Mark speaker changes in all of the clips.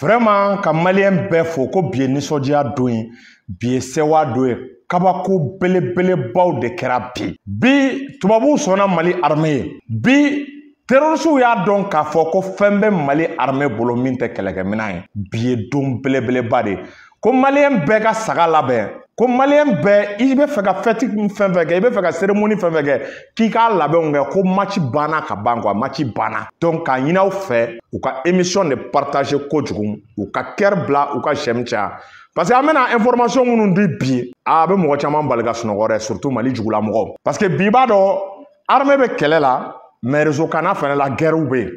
Speaker 1: Vraiment ka malien bɛɛ fo ko bi ye nisɔndiya don ye, bi ye sewa don ye, kabako belebelebaw de kɛra bi. Bi tubabuw sɔnna Mali armée ye. Bi terroristew y'a dɔn k'a fɔ ko fɛn bɛ Mali armée bolo min tɛ kɛlɛkɛminɛn ye. Bi ye don belebeleba de ye. Ko malien bɛɛ ka saga labɛn, ko malien bɛɛ i bɛ fɛ ka fête fɛn fɛn kɛ, i bɛ fɛ ka cérémonie fɛn fɛn kɛ, k'i k'a labɛnw kɛ, ko match banna ka ban quoi, match banna. Donc k'a ɲini aw fɛ u ka émission de partager kojugu, u ka cœur bila, u ka j'aime caya. Parce que an bɛna information minnu di bi, a bɛ mɔgɔ caman bali ka sunɔgɔ dɛ, surtout Mali jugulamɔgɔw. Parce que bi b'a dɔn armée bɛ kɛlɛ la, mais réseau kana fɛnɛ la guerre bɛ yen.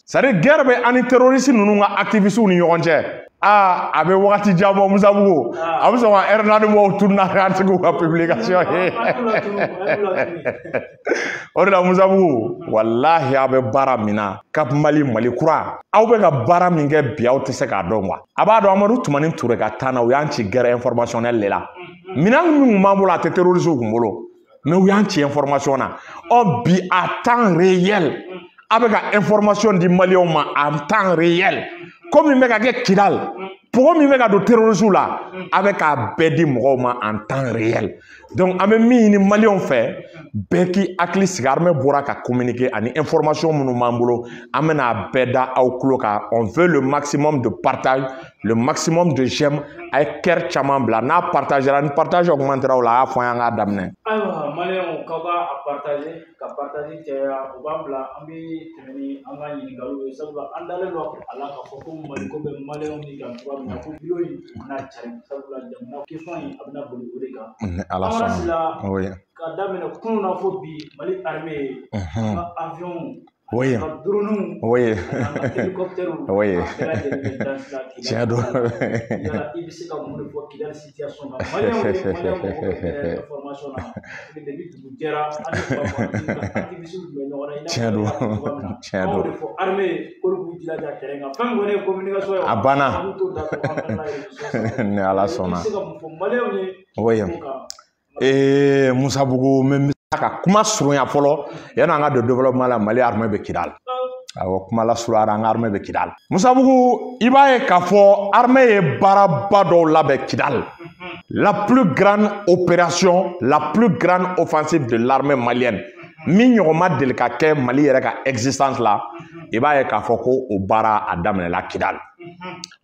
Speaker 1: C'est à dire guerre bɛ an ni terroriste ninnu ka activistes ni ɲɔgɔn cɛ. Aa, a bɛ wagati jan bɔ Musabugu, a bɛ sɔn ka heure naani bɔ u tununa an tigiw ka publication ye. O de la Musabugu, walahi a bɛ baara min na, Cap Mali, Mali kura, aw bɛ ka baara min kɛ bi, aw tɛ se k'a dɔn quoi. A b'a dɔn Amadu Tumani Ture ka taa na, u y'an ci guerre informationnelle de la. Minɛn min tun b'an bolo, a tɛ terroriste kun bolo, mais u y'an ci information na. Ɔ bi à temps réel, a bɛ ka information di maliyɛnw ma en temps réel. Ko min bɛ ka kɛ Kidal, pogo min bɛ ka don terroriste la, a bɛ k'a bɛɛ di mɔgɔw ma en temps réel. Donc an bɛ min ɲini maliyɛnw fɛ, bɛɛ k'i hakili sigi, armée bɔra ka communiquer ani information minnu b'an bolo, an bɛna a bɛɛ da aw tulo kan. On veut le maximum de partage, le maximum de j'aime. A ye cœur caman bila, n'a partagera, ni partage augmentera o la, a y'a fɔ an ye an k'a daminɛ.
Speaker 2: Ayiwa maliyɛnw, k'aw ka a partager, ka partage caya, o b'an bila an bɛ tɛmɛ ni an ka ɲininkaliw ye, sabula an dalen don a la k'a fɔ ko Maliko bɛ maliyɛnw ni kan cogoya min na, ko vidéo in bɛna cari, sabula jamana question in a bɛna boli o de kan.
Speaker 1: Ni Ala
Speaker 2: An
Speaker 1: sɔnna.
Speaker 2: sila
Speaker 1: Oui.
Speaker 2: ka daminɛ kunun na fo bi, Mali armée, an ka avion, ka drone, an ka hélicoptère, a bɛɛ lajɛlen bɛ dansi la
Speaker 1: Tiɲɛ don.
Speaker 2: Yala i bɛ se ka mun de fɔ Kidali situation kan? Maliyɛnw ye, maliyɛnw mago bɛ information na, parce que depuis dugu jɛra, an bɛ kuma fɔ activistes tun bɛ ɲɔgɔn na, i n'a fɔ
Speaker 1: Tiɲɛ don.
Speaker 2: ne y'a fɔ cogoya min na.
Speaker 1: Tiɲɛ
Speaker 2: An
Speaker 1: don.
Speaker 2: y'o de fɔ armée ye, k'olu k'u jilaja terrain kan, fɛn min kɔni ye communication ye,
Speaker 1: A banna.
Speaker 2: an b'u t'o datugu an fana réseaux sanfɛ.
Speaker 1: Ni Ala
Speaker 2: I
Speaker 1: sɔnna.
Speaker 2: bɛ se ka mun fɔ maliyɛnw ye o kan?
Speaker 1: Ee Musabugu, n bɛ ka kuma surunya fɔlɔ yanni an ka don développement la. Mali armée bɛ Kidal. Awɔ, kuma lasurunyara, an ka armée bɛ Kidal. Musabugu, i b'a ye k'a fɔ armée ye baaraba dɔw labɛn Kidal. La plus grande opération, la plus grande offensive de l'armée malienne, min ɲɔgɔn ma deli ka kɛ Mali yɛrɛ ka existence la, i b'a ye k'a fɔ ko o baara a daminɛla Kidal.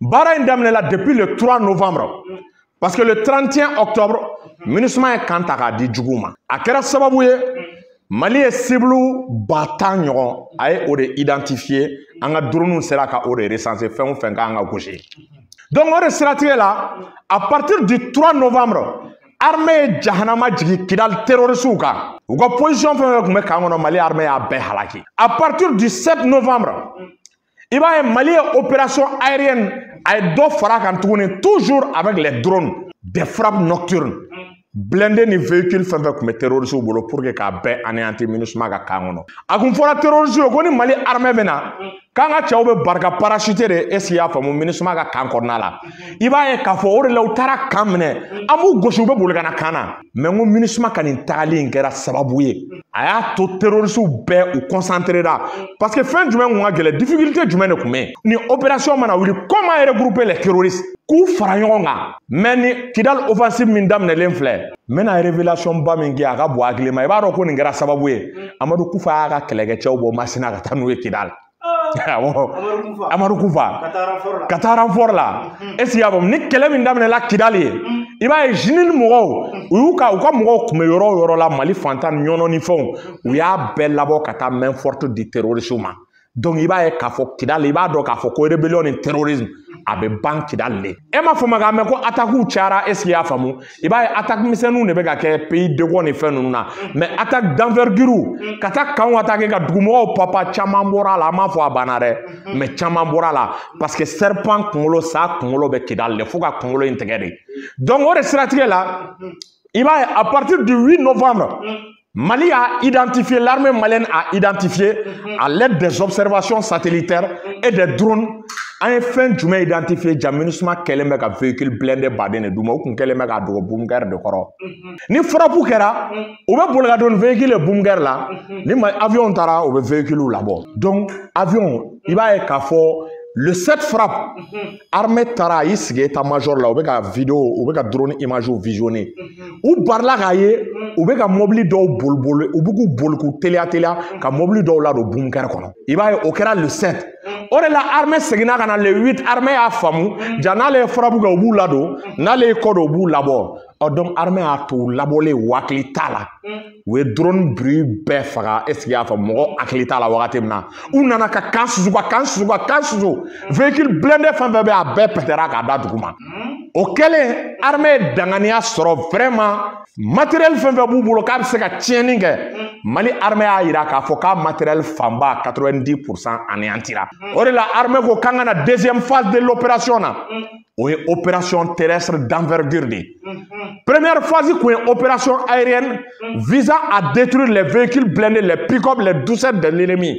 Speaker 1: Baara in daminɛla depuis le 3 novembre. Parce que le 31 octobre, MINUSMA ye kan ta k'a di juguw ma. A kɛra sababu ye, Mali ye cible 10 000 ɲɔgɔn, a ye o de identifier, an ka drone sera ka o de recenser, fɛn o fɛn kan ka gosi. Donc o de siratigɛ la, à partir du 3 novembre, armée ye jahanama jigin Kidal terroristew kan. U ka position fɛn fɛn tun bɛ camp kɔnɔ, Mali armée y'a bɛɛ halaki. À partir du 7 novembre, i b'a ye Mali ye opération aérienne, a ye dɔ fara a kan tuguni, toujours avec les drones, des frappes nocturnes. Blindé ni véhicule fɛn fɛn tun bɛ terroristew bolo pour que k'a bɛɛ anéantir MINUSMA ka camp kɔnɔ. A kun fɔra terroristew ye ko ni Mali armée bɛ na, k'an ka cɛw bɛ barika parachute de, est ce que i y'a faamu, MINUSMA ka camp kɔnɔna la. I b'a ye k'a fɔ o de la u taara camp minɛ, an b'u gosi, u bɛ boli ka na camp na. Mais n ko MINUSMA ka nin tagali in kɛra sababu ye, a y'a to terroristew bɛɛ u concentré ra. Parce que fɛn jumɛn kun ka gɛlɛn, difficulté jumɛn de tun bɛ yen? Ni opération mana wuli, comment regrouper les terroristes k'u fara ɲɔgɔn kan? Mais ni Kidal offensive min daminɛlen filɛ, n bɛna révélation ba min kɛ, a ka bon hakili ma. I b'a dɔn ko nin kɛra sababu ye, Amadu Kufa y'a ka kɛlɛkɛcɛw bɔ Masina ka taa n'u ye Kidal. Awɔ.
Speaker 2: Amadu Kufa.
Speaker 1: Amadu Kufa.
Speaker 2: Ka taa renfort la.
Speaker 1: Ka taa renfort la. Est ce que i y'a faamu? Ni kɛlɛ min daminɛla Kidal ye, i b'a ye JNIM mɔgɔw, u y'u ka u ka mɔgɔw tun bɛ yɔrɔ o yɔrɔ la, Mali fantan ni ɲɔnɔ ni fɛnw, u y'a bɛɛ labɔ ka taa main forte di terroristes ma. Donc i b'a ye k'a fɔ Kidal, i b'a dɔn k'a fɔ ko rébellion ni terrorisme a bɛ ban Kidal de. E m'a faamu k'a mɛn ko attaque cayara, est ce que i y'a faamu? I b'a ye attaque misɛnninw de bɛ ka kɛ pays degun ni fɛn ninnu na, mais attaque d'envergure, ka taa camp attaquer ka dugumɔgɔw papa, caman bɔra a la. An m'a fɔ a banna dɛ, mais caman bɔra a la, parce que serpent kunkolo, sa kunkolo bɛ Kidal de, fo ka kunkolo in tigɛ de. Donc o de siratigɛ la, i b'a ye à partir du 8 novembre, Mali a identifié, l'armée malienne a identifié à l'aide des observations satellitaires et des drones. An ye fɛn jumɛn identifié? Ja MINUSMA kɛlen bɛ ka véhicule blindé baden de d'u ma, u kun kɛlen bɛ k'a dogo bunker de kɔrɔ. Ni frappe kɛra, u bɛ boli ka don véhicule ye bunker la, ni avion taara, u bɛ véhicule labɔ. Donc avion, i b'a ye k'a fɔ le 7 frappe, armée taara a y'i sigi état-major la, u bɛ ka vidéo, u bɛ ka drone image visionner. U barila k'a ye u bɛ ka mobili dɔw boli boli, u bɛ k'u boli k'u teliya teliya ka mobili dɔw ladon bunker kɔnɔ. I b'a ye o kɛra le 7. O de la armée seginna ka na le 8, armée y'a faamu ja n'ale ye frappe kɛ u b'u ladon, n'ale ye kɔ don u b'u labɔ. Ɔ donc armée y'a to u labɔlen u hakili t'a la. U ye drone bruit bɛɛ faga, est ce que i y'a faamu, mɔgɔ hakili t'a la wagati min na. U nana ka kan susu ka kan susu ka kan susu. Véhicule blindé fɛn fɛn bɛ yen a bɛɛ pɛtɛra k'a da duguma. O kɛlen armée ye danganiya sɔrɔ vraiment matériel fɛn fɛn b'u bolo k'a bɛ se ka tiɲɛni kɛ. Mali armée y'a yira k'a fɔ k'a matériel fanba 90% anéantira. O de la armée ko k'an ka na deuxième phase de l'opération na. O ye opération terrestre d'envergure de ye. Première phase kun ye opération aérienne visant à détruire les véhicules blindés, les pick-up, les doucettes de l'ennemi.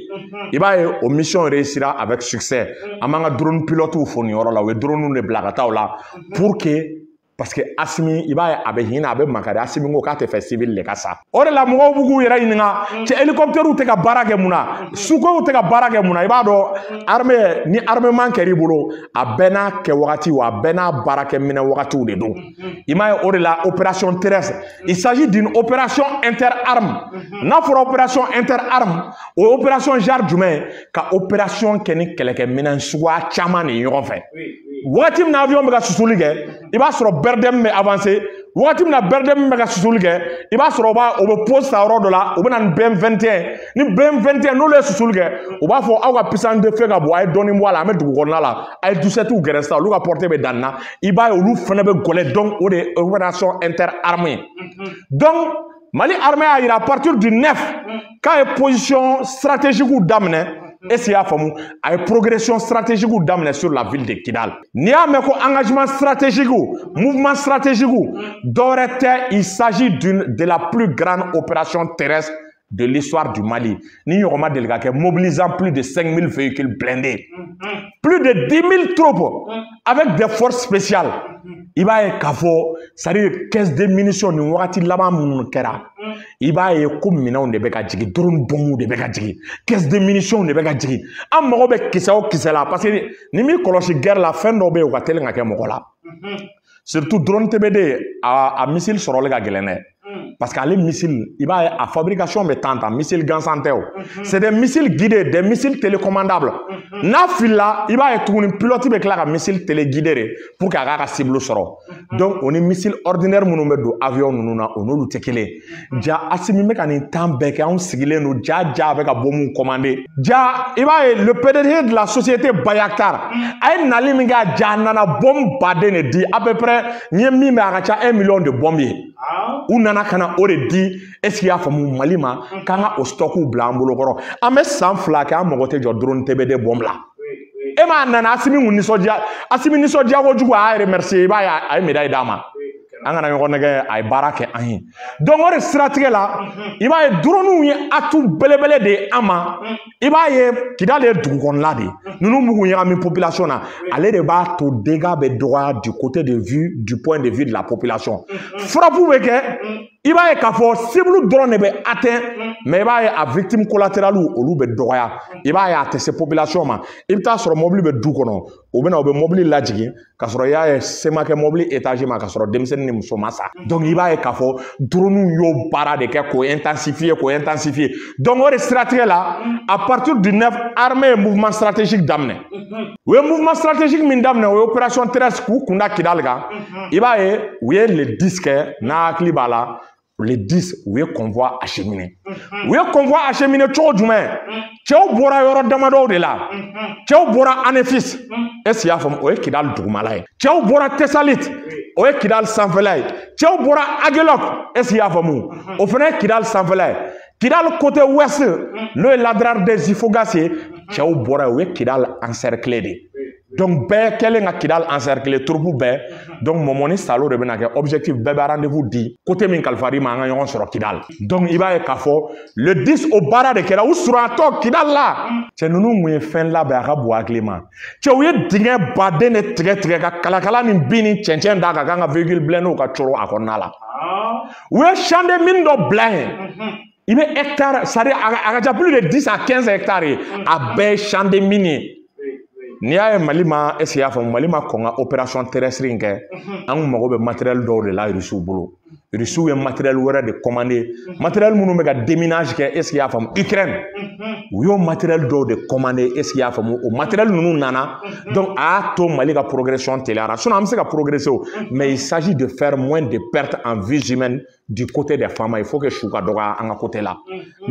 Speaker 1: I b'a ye o mission réussira avec succès. An b'an ka drone pilotes fo nin yɔrɔ la, u ye drone de bila ka taa o la pour que parce que Assimi, i b'a ye a bɛ hinɛ a bɛ makari, Assimi ko k'a tɛ fɛ civil de ka sa. O de la mɔgɔw b'u k'u yɛrɛ ɲininka, cɛ hélicoptère tɛ ka baara kɛ mun na, Sukhoi tɛ ka baara kɛ mun na. I b'a dɔn armée ni armement kɛr'i bolo, a bɛɛ n'a kɛ wagati wa a bɛɛ n'a baarakɛminɛ wagatiw de don. I m'a ye o de la opération terrestre, il s'agit d'une opération interarme. N'a fɔra opération interarme, o ye opération genre jumɛn ye? Ka opération kɛ ni kɛlɛkɛminɛn suguya caman de ye ɲɔgɔn fɛ. Wagati min na avion bɛ ka susuli kɛ, i b'a sɔrɔ BRDM bɛ avancer. Wagati min na BRDM bɛ ka susuli kɛ, i b'a sɔrɔ o bɛ pause ta yɔrɔ dɔ la, u bɛ na ni BM21. Ni BM21 n'olu ye susuli kɛ, u b'a fɔ aw ka puissance de feu ka bon, a ye dɔɔni bɔ a la, an bɛ dugu kɔnɔna la, a ye doucettew gɛrɛ sisan, olu ka portée bɛ dan na. I b'a ye olu fana bɛ gɔlɛ, donc o de ye opération interarmée ye. Donc Mali armée y'a yira à partir du 9 k'a ye position stratégique daminɛ. Est-ce qu'il y a faamu, a ye progression stratégique daminɛ sur la ville de Kidal. N'i y'a mɛn ko engagement stratégique, mouvement stratégique, dɔwɛrɛ tɛ, il s'agit de la plus grande opération terrestre de l'histoire du Mali. Ni ɲɔgɔn ma deli ka kɛ, mobilisant plus de 5000 véhicules blindés, plus de 10 000 troupes avec des forces spéciales. I b'a ye k'a fɔ, c'est-à-dire caisse de munitions nin wagati laban minnu kɛra, i b'a ye ko minɛnw de bɛ ka jigin, drone bombew de bɛ ka jigin, caisse de munitions de bɛ ka jigin. An mago bɛ kisɛ o kisɛ la, parce que ni m'i kɔlɔsi guerre la, fɛn dɔw bɛ yen u ka teli ka kɛ mɔgɔ la. Surtout drone TBD, a missile sɔrɔli ka gɛlɛn dɛ. Parce que ale missile, i b'a ye a fabrication bɛ tan tan, missile gansan tɛ o. C'est des missiles guidés, des missiles télécommandables. N'a filila, i b'a ye tuguni pilote bɛ tila ka missile téléguidé de pour que a k'a ka cible sɔrɔ. Donc o ni missile ordinaire minnu bɛ don avion ninnu na, o n'olu tɛ kelen ye. Ja Assimi bɛ ka nin temps bɛɛ kɛ, anw sigilen don, ja ja a bɛ ka bombe commander. Ja i b'a ye le PDG de la société Bayaktar, a ye nali min kɛ, a ja a nana bombe baden de di, à peu près n ye min mɛn a ka ca 1 million de bombe ye. U nana ka na o de di, est ce que i y'a faamu, Mali ma, k'an ka o stock bila an bolo kɔrɔ. An bɛ san 2 kɛ, an mago tɛ jɔ drone TBD bombe la. E m'a nana Assimi kun nisɔndiya, Assimi nisɔndiya kojugu, a y'a remercier, i b'a ye a ye médaille d'a ma. An kana ɲɔgɔn nɛgɛ, a ye baara kɛ an ye. Donc o de siratigɛ la, i b'a ye drone ye atout belebele de ye an ma. I b'a ye Kidal ye dugu kɔnɔna de ye. Ninnu b'u k'u ɲagami population na. Ale de b'a to dégâts bɛ dɔgɔya du côté de vue, du point de vue de la population. Frappe bɛ kɛ, i b'a ye k'a fɔ cible dɔrɔn de bɛ atteint, mais i b'a ye a victime collatérale olu bɛ dɔgɔya. I b'a ye a tɛ se population ma. I bɛ taa sɔrɔ mobili bɛ du kɔnɔ, u bɛ na u bɛ mobili lajigin k'a sɔrɔ i y'a ye se ma kɛ mobili étage ma, k'a sɔrɔ denmisɛnnin ni muso ma sa. Donc i b'a ye k'a fɔ drone y'o baara de kɛ k'o intensifier, k'o intensifier. Donc o de siratigɛ la, à partir du 9, armée ye mouvement stratégique daminɛ. U ye mouvement stratégique min daminɛ, o ye opération terrestre k'u kunda Kidal kan. I b'a ye u ye le 10 kɛ, n'a hakili b'a la, le 10 u ye convoi acheminé. U ye convoi acheminé cogo jumɛn? Cɛw bɔra yɔrɔ damadɔw de la. Cɛw bɔra Anefis, est ce que i y'a faamu, o ye Kidal dugumala ye. Cɛw bɔra Tessalit, o ye Kidal sanfɛla ye. Cɛw bɔra Aguelhok, est ce que i y'a faamu, o fana ye Kidal sanfɛla ye. Kidal côté ouest, n'o ye l'Adrar des Ifoghas ye, cɛw bɔra yen, u ye Kidal encerclé de. Donc bɛɛ kɛlen ka Kidal encercler, troupe bɛɛ. Donc Mɔmɔ ni Salo de bɛna kɛ objectif, bɛɛ bɛ rendez-vous di côté min kalifa ma, an ka ɲɔgɔn sɔrɔ Kidal. Donc i b'a ye k'a fɔ le 10 o baara de kɛra, u surunyatɔ Kidal la. Cɛ ninnu mun ye fɛn labɛn a ka bon hakili ma. Cɛ u ye dingɛ baden de tigɛ tigɛ ka kalakala ni bin ni cɛncɛn d'a kan k'an ka véhicule blindé ka coro a kɔnɔna la. U ye champ de mine dɔ bila yen. I bɛ hectare, c'est à dire a ka ca plus de 10 à 15 hectares ye, a bɛɛ ye champ de mine ye. N'i y'a ye Mali ma, est ce que i y'a faamu, Mali ma kɔn ka opération terrestre in kɛ, an kun mago bɛ matériel dɔw de la Rusiw bolo. Rusiw ye matériel wɛrɛ de commandé, matériel minnu bɛ ka déminage kɛ, est ce que i y'a faamu, Ukraine, u y'o matériel dɔw de commandé, est ce que i y'a faamu, o matériel ninnu nana. Donc a y'a to Mali ka progression teliyara. Sinon an bɛ se ka progresser o, mais il s'agit de faire moins de pertes en vies humaines du côté des femmes. Il faut que su ka dɔgɔya an ka côté la.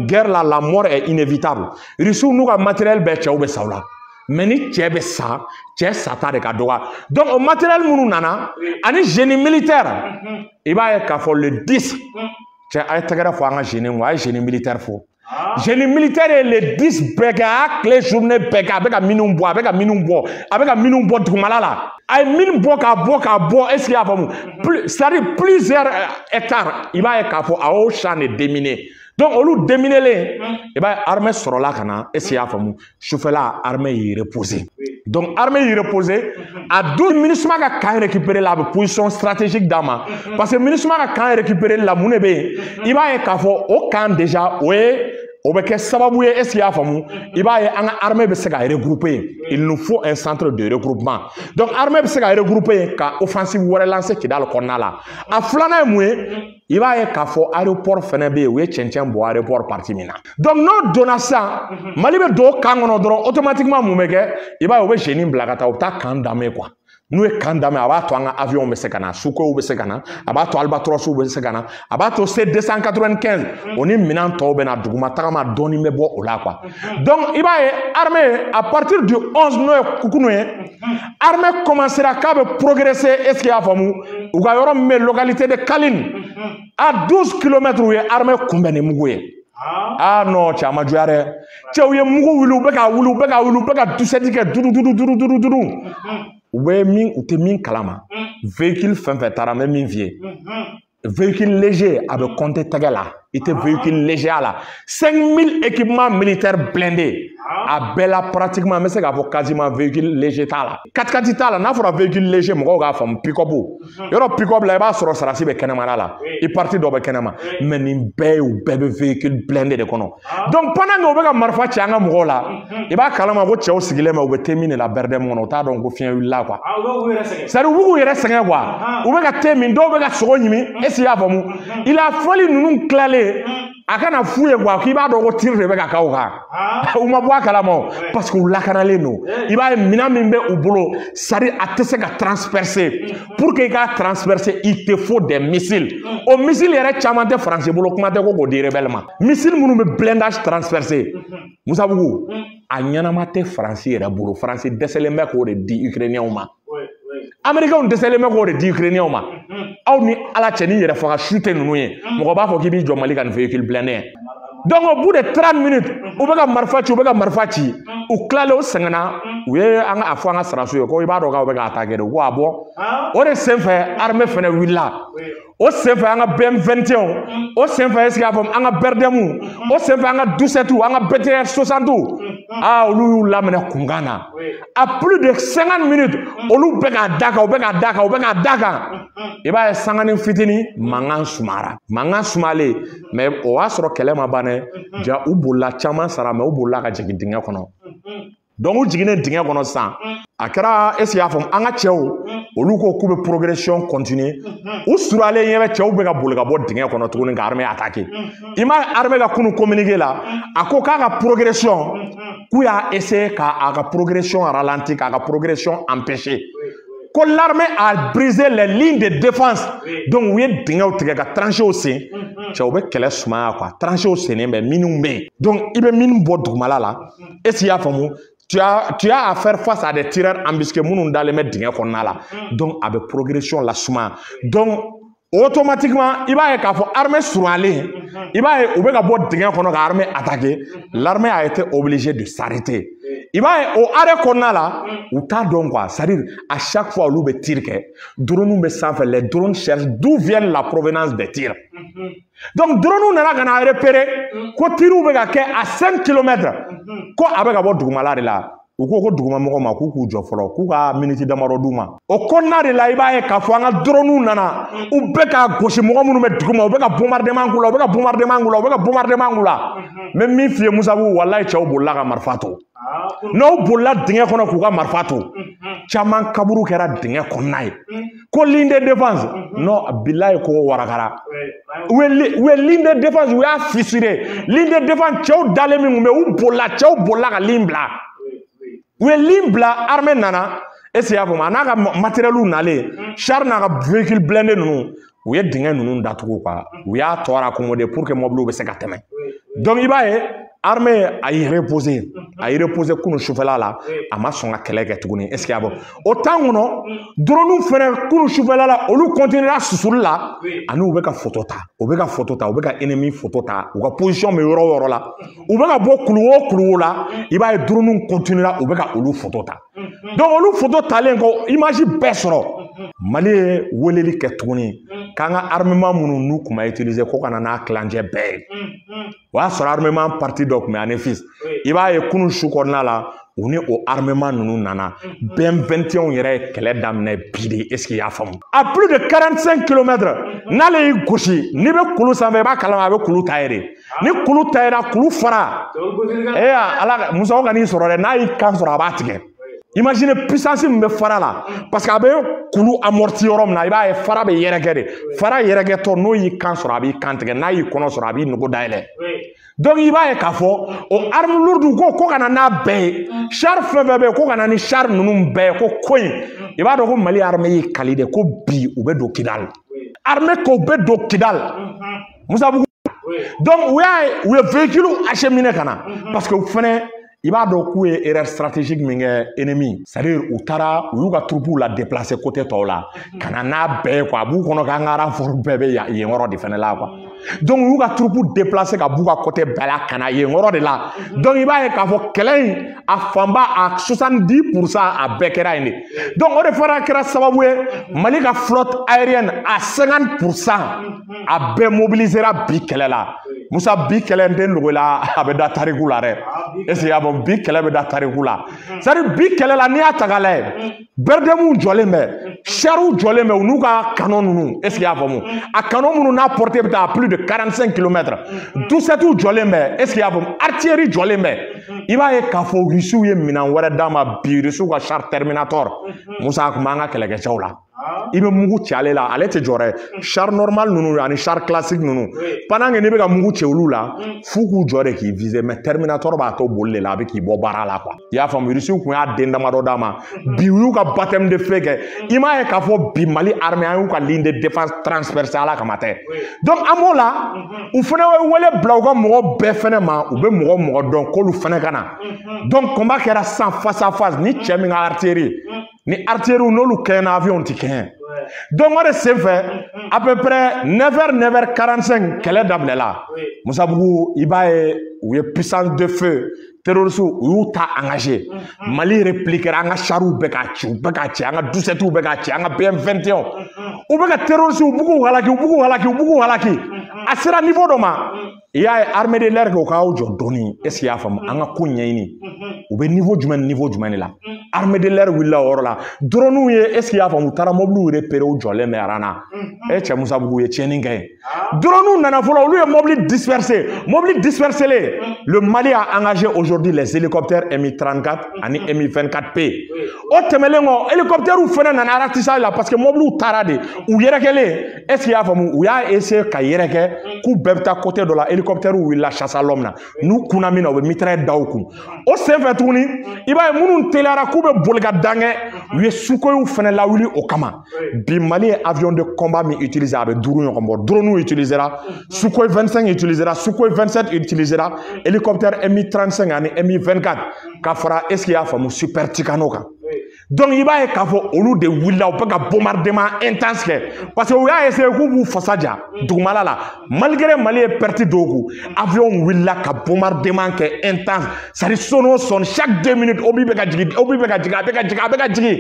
Speaker 1: Guerre la, la mort est inévitable. Rusiw n'u ka matériel bɛɛ, cɛw bɛ sa o la, mais ni cɛ bɛ sa, cɛ sata de ka dɔgɔ. Donc o matériel minnu nana ani génie militaire, i b'a ye k'a fɔ le 10, cɛ, a ye tɛgɛrɛ fɔ an ka génie kun, a ye génie militaire fɔ. Génie militaire ye le 10 bɛɛ kɛ, a y'a tile journée bɛɛ kɛ, a bɛ ka minnu bɔ, a bɛ ka minnu bɔ, a bɛ ka minnu bɔ dugumala la. A ye mine bɔ k'a bɔ k'a bɔ, est ce que i y'a faamu, c'est à dire plusieurs hectares. I b'a ye k'a fɔ a y'o champ de déminer. Donc olu déminelen, i b'a ye armée sɔrɔla ka na, est ce que i y'a faamu, sufɛla armée y'i reposer. Donc armée y'i reposer a dun, MINUSMA ka camp récupérer la, a bɛ position stratégique d'a ma, parce que MINUSMA ka camp récupérer la, mun de bɛ yen? I b'a ye k'a fɔ o camp déjà, o ye o bɛ kɛ sababu ye, est ce que i y'a faamu, i b'a ye an ka armée bɛ se ka regrouper. Il nous faut un centre de regroupement. Donc armée bɛ se ka regrouper ka offensive wɛrɛ lancer Kidal kɔnɔna la. A filanan ye mun ye? I b'a ye k'a fɔ aéroport fɛnɛ bɛ yen, u ye cɛncɛn bɔ aéroport partie min na. Donc n'o donna sisan, Mali bɛ don o camp kɔnɔ dɔrɔn, automatiquement mun bɛ kɛ? I b'a ye u bɛ génie bila ka taa, u bɛ taa camp damer quoi. N'u ye camp damer, a b'a to an ka avion bɛ se ka na, Sukhoi bɛ se ka na, a b'a to Albatros bɛ se ka na, a b'a to C295 o ni minɛn tɔw bɛ na, duguma tagama dɔɔni bɛ bɔ o la quoi. Donc i b'a ye armée, à partir du 11, n'o ye kunu ye, armée commencera k'a bɛ progresser, est ce que i y'a faamu, u ka yɔrɔ min bɛ localité de Kaline, à 12 kilomètres, u ye armée kunbɛn ni mugu ye. Ah non, cɛ, a ma juguya dɛ. Cɛw ye mugu wuli, u bɛ ka wuli, u bɛ ka wuli, u bɛ ka dusɛti kɛ duuru duuru duuru duuru duuru. U bɛ min, u tɛ min kalama, véhicule fɛn fɛn taara, n bɛ min f'i ye, véhicule léger a bɛ compter tɛgɛ la, i tɛ véhicule léger a la. 5000 équipements militaires blindés, a bɛɛ la pratiquement, n bɛ se k'a fɔ quasiment véhicule léger t'a la, 4x4 t'a la. N'a fɔra véhicule léger, mɔgɔw k'a faamu, pick-up. Yɔrɔ pick-up la, i b'a sɔrɔ sarasi bɛ kɛnɛmana la, i partie dɔ bɛ kɛnɛma, mais nin bɛɛ ye, u bɛɛ bɛ véhicule blindé de kɔnɔ. Donc pendant que u bɛ ka marifa ci an ka mɔgɔw la, i b'a kalama ko cɛw sigilen bɛ, u bɛ te min de la BRDM kɔnɔ, u t'a dɔn ko fiɲɛ wulila quoi. C'est à dire u b'u k'u yɛrɛ sɛgɛn quoi, u bɛ ka te min, dɔw bɛ ka sogo ɲimi, est ce que i y'a faamu? Il a fallu ninnu tilalen a kana f'u ye quoi k'i b'a dɔn ko tir de bɛ ka k'aw kan. U ma bɔ a kalama o, parce que u lakanalen don. I b'a ye minɛn min bɛ u bolo, c'est à dire a tɛ se ka transpercer. Pour que i k'a transpercer, il te faut des missiles. O missile yɛrɛ caman tɛ Faransi bolo, kuma tɛ ko k'o di rebelle ma. Missile minnu bɛ blindage transpercer, Musabugu, a ɲɛnama tɛ Faransi yɛrɛ bolo. Faransi dɛsɛlen bɛ k'o de di Ukrainiens ma, Américains dɛsɛlen bɛ k'o de di Ukrainiens ma. Aw ni Ala cɛ, ni yɛrɛ faga su tɛ ninnu ye, mɔgɔ b'a fɔ k'i b'i jɔ Mali ka nin véhicule blindé ye. Donc au bout de 30 minutes, u bɛ ka marifa ci, u bɛ ka marifa ci, u tilalen, u sɛgɛnna, u ye an ka a fɔ an ka sarasiw ye ko i b'a dɔn k'aw bɛ ka attaquer de, ko a bɔ. O de senfɛ armée fɛnɛ wulila. O senfɛ an ka BM21, o senfɛ, est ce que y'a faamu, an ka BRDM, o senfɛ an ka 17, an ka BTR 60, aa, olu y'u laminɛ kunkan na. À plus de 50 minutes, olu bɛ k'a da kan, u bɛ k'a da kan, u bɛ k'a da kan. I b'a ye sanganin fitinin, mankan sumara, mankan sumalen, mais o y'a sɔrɔ kɛlɛ ma ban dɛ. Ja, u bolila, caman sara, mais u bolila ka jigin dingɛ kɔnɔ. Donc u jiginnen dingɛ kɔnɔ sisan, a kɛra, est ce que y'a faamu, an ka cɛw, olu ko k'u bɛ progression continuer. U suralen ɲɛ bɛ cɛw bɛ ka boli ka bɔ dingɛ kɔnɔ tuguni ka armée attaquer. I m'a ye armée ka kunu communiqué la, a ko k'a ka progression, k'u y'a essayer k'a ka progression ralentir, k'a ka progression empêcher, ko l'armée a brisé les lignes de défense. Donc u ye dingɛw tigɛ ka tranchées sen. Cɛw bɛ kɛlɛ sumaya quoi, tranchées sennen bɛ, minnu bɛ yen. Donc i bɛ minnu bɔ dugumala la, est ce que i y'a faamu, tu as à faire face à des tireurs embusqués minnu dalen bɛ dingɛ kɔnɔna la. Donc a bɛ progression la sumaya. Donc automatiquement, i b'a ye k'a fɔ armée surunyalen, i b'a ye u bɛ ka bɔ dingɛ kɔnɔ ka armée attaquer. L'armée a été obligée de s'arrêter. I b'a ye o arrêt kɔnɔna la, u t'a dɔn quoi, c'est à dire à chaque fois olu bɛ tir kɛ, drone bɛ sanfɛ, les drones cherchent d'où vient la provenance des tirs. Donc drone nana ka na repérer ko tirw bɛ ka kɛ à 5 kilomètres, ko a bɛ ka bɔ dugumala de la. U ko ko dugumamɔgɔw ma k'u k'u jɔ fɔlɔ, k'u ka miniti damadɔ d'u ma. O kɔnɔna de la, i b'a ye k'a fɔ an ka drone nana, u bɛ ka gosi mɔgɔ minnu bɛ duguma, u bɛ ka bombardement k'u la, u bɛ ka bombardement k'u la, u bɛ ka bombardement k'u la. N bɛ min f'i ye, Musabu, walayi, cɛw bolila ka marifa to. N'aw bolila dingɛ kɔnɔ k'u ka marifa to, caman kaburu kɛra dingɛ kɔnɔna ye. Ko ligne de défense, non, bilayi ko warakara. U ye ligne de défense, u y'a fissuré. Ligne de défense cɛw dalen min tun bɛ, u bolila, cɛw bolila ka ligne bila. U ye ligne bila, armée nana. Est-ce que i y'a faamu? A n'a ka matériel nalen, char n'a ka véhicule blindé ninnu, u ye dingɛ ninnu datugu quoi. U y'a tɔ racommoder pour que mɔbiliw bɛ se ka tɛmɛ. Donc i b'a ye armée a y'i reposer, a y'i reposer kunun sufɛla la, a ma sɔn ka kɛlɛ kɛ tuguni. Est-ce que y'a bɔ o temps kɔnɔ, drone fɛnɛ kunun sufɛla la, olu continuera susuli la, ani u bɛ ka photo ta, u bɛ ka photo ta, u bɛ ka ennemi photo ta, u ka position bɛ yɔrɔ o yɔrɔ la, u bɛ ka bɔ kulu o kulu la, i b'a ye drone continuera, u bɛ ka olu photo ta. Donc olu photo talen kɔ, image bɛɛ sɔrɔ. Mali ye weleli kɛ tuguni k'an ka armement minnu n'u kun ma utiliser ko ka na n'a kilancɛ bɛɛ ye. O y'a sɔrɔ armement parti dɔ tun bɛ Anefis. I b'a ye kunun su kɔnɔna la, u ni o armement ninnu nana. BM21 yɛrɛ ye kɛlɛ daminɛ bi de. Est-ce que i y'a faamu? À plus de 45 kilomètres, n'ale y'i gosi, n'i bɛ kulu sanfɛ, i b'a kalama a bɛ kulu ta ye de. Ni kulu tayera, kulu fara. Ee Ala, Musa o kan'i sɔrɔ dɛ, n'a y'i kan sɔrɔ a b'a tigɛ. Imagine puissance min bɛ fara la, parce que a bɛ kulu amorti yɔrɔ min na, i b'a ye fara bɛ yɛrɛkɛ de. Fara yɛrɛkɛtɔ, n'o y'i kan sɔrɔ a b'i kan tigɛ, n'a y'i kɔnɔ sɔrɔ a b'i nogo dayɛlɛ. Donc i b'a ye k'a fɔ o arme lourde ko ka na n'a bɛɛ ye, char fɛn fɛn bɛ yen ko ka na ni char ninnu bɛɛ ye, ko in i b'a dɔn ko Mali armée y'i kali de ko bi u bɛ don Kidal. Armée ko bɛ don Kidal. Musabugu. Donc u y'a ye u ye véhicule acheminé ka na, parce que u fɛnɛ i b'a dɔn k'u ye erreur stratégique min kɛ ennemi, c'est-à-dire u taara u y'u ka troupe la déplacer côté tɔw la ka na n'a bɛɛ ye quoi. A b'u kɔnɔ k'an ka renfort bɛɛ bɛ yen yɔrɔ de fɛnɛ la quoi. Donc u y'u ka troupe déplacer ka b'u ka côté bɛɛ la ka na yen yɔrɔ de la. Donc i b'a ye k'a fɔ kɛlɛ in a fanba a 70% a bɛɛ kɛra yen de. Donc o de fana kɛra sababu ye Mali ka flotte aérienne à 50% a bɛɛ mobilisera bi kɛlɛ la. Musa bi kɛlɛ n tɛ nɔgɔ la, a bɛ da tariku la dɛ. Est-ce que i y'a faamu? Bi kɛlɛ bɛ da tariku la. C'est-à-dire bi kɛlɛ la, n'i y'a ta k'a lajɛ, BRDM jɔlen bɛ, chariw jɔlen bɛ, u n'u ka canon ninnu. Est-ce que i y'a faamu? A canon minnu n'a portée bɛ taa à plus de 45 kilomètres. 17 jɔlen bɛ, est-ce que i y'a faamu? Artillerie jɔlen bɛ. I b'a ye k'a fɔ Rusiw ye minɛn wɛrɛ d'a ma bi, Rusiw ka char Terminator. Musa a tun b'an ka kɛlɛkɛcɛw la. I bɛ mugu ci ale la, ale tɛ jɔ dɛ. Char normal ninnu ani char classique ninnu, pendant que n'i bɛ ka mugu ci olu la, f'u k'u jɔ de k'i viser, mais Terminator b'a to boli de la, a bɛ k'i bɔ baara la quoi. I y'a faamu? Rusiw kun y'a den damadɔ d'a ma, bi u y'u ka baptême de feu kɛ. I m'a ye k'a fɔ bi Mali armée an y'u ka ligne de défense transpercée, Ala kama tɛ. Donc an b'o la, u fana ye wele bila u ka mɔgɔ bɛɛ fɛnɛ ma, u bɛ mɔgɔ mɔgɔ dɔn k'olu fɛnɛ ka na. Donc combat kɛra sisan face à face, ni cɛ min ka artillerie ni artillerie n'olu kɛɲɛna, avion ti kɛɲɛ. Donc o de senfɛ à peu près 9h 9h45 kɛlɛ daminɛla. Musabugu i b'a ye u ye puissance de feu, terroristes u y'u ta engagé. Mali répliquera, an ka chariw bɛ k'a ci, u bɛ k'a ci, an ka 17 bɛ k'a ci, an ka BM21 u bɛ ka terroristes u b'u k'u halaki, u b'u k'u halaki, u b'u k'u halaki. A sera niveau dɔ ma, i y'a ye armée de l'air kɛ u k'aw jɔ dɔɔni. Est-ce que i y'a faamu? An ka ko ɲɛɲini u bɛ niveau jumɛn ni niveau jumɛn de la. Armée de l'air wulila o yɔrɔ la, drone ye, est-ce que i y'a faamu? U taara mobiliw repéré, u jɔlen bɛ aran na. E cɛ Musabugu ye tiɲɛni kɛ yen. Drone nana fɔlɔ, olu ye mobili dispersé, mobili dispersé. Le Mali a engagé aujourd'hui les hélicoptères Mi-34 ani Mi-24P. O tɛmɛnen kɔ, hélicoptères fɛnɛ nana ratissage la, parce que mobiliw taara de, u yɛrɛkɛlen. Est-ce que i y'a faamu? U y'a essayé ka yɛrɛkɛ k'u bɛɛ bɛ taa côté dɔ la, hélicoptères wulila chasse à l'homme na, n'u kunna min na, u bɛ mitraille da u kun. O senfɛ tuguni, i b'a ye minnu teliyara k'u bɛ boli ka dan kɛ, u ye Sukhoïw fɛnɛ lawuli o kama. Bi Mali ye avion de combat min utiliser, a bɛ 5 ɲɔgɔn bɔ. Drone utilisera, Sukhoi 25 utilisera, Sukhoi 27 utilisera, hélicoptère Mi-35 ani Mi-24 ka fara, est-ce que i y'a faamu, Super Tucano kan. Donc i b'a ye k'a fɔ olu de wulila, u bɛ ka bombardement intense kɛ, parce que u y'a essayé k'u b'u fasa ja dugumala la, malgré Mali ye perte dɔw kun, avion wulila ka bombardement kɛ intense, c'est à dire son o son, chaque 2 minutes obus bɛ ka jigin, obus bɛ ka jigin, a bɛ ka jigin, a bɛ ka jigin.